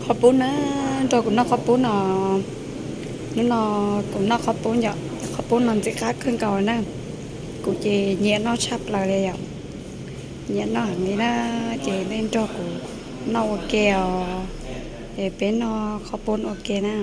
Qhov pub na, nrog kuv noj qhov pub no. Hnub no kuv noj qhov pub yom, qhov pub no ntxim qab kawg nkaus na. Kuv ces nyiam noj tshaj plaws li yom, nyiam noj heev li na. Ces nej nrog kuv noj ua ke os, es peb noj qhov pub ua ke na.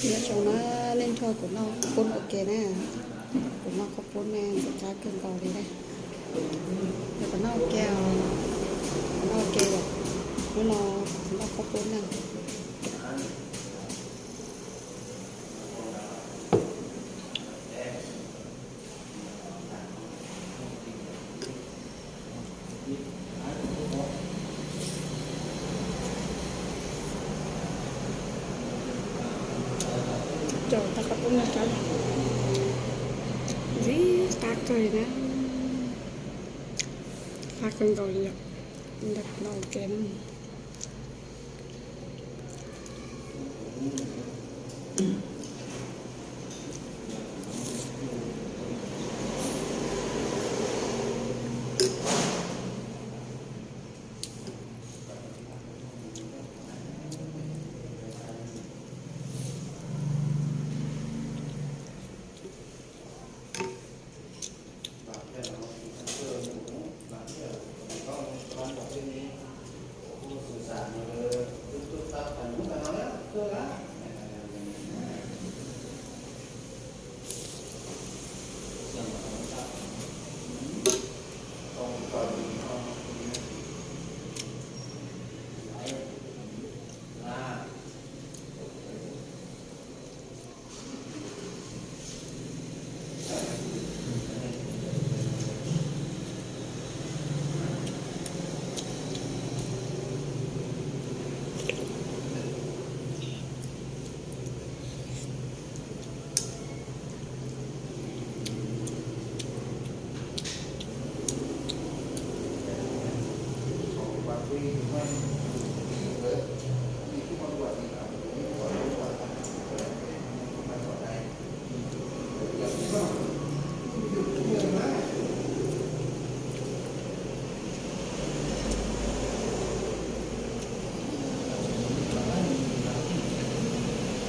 Nyob zoo na, nej nrog kuv noj qhov pub ua ke na. Kuv noj qhov pub ne ntxim qab kawg nkaus li na. Yog kuv noj ua ke, kuv noj ua ke, hnub no kuv noj qhov pub na. Cov tau qhov pub no cov ntxim qab kawg li na, qab kawg nkaus li yom. Ntawm no ua ke na.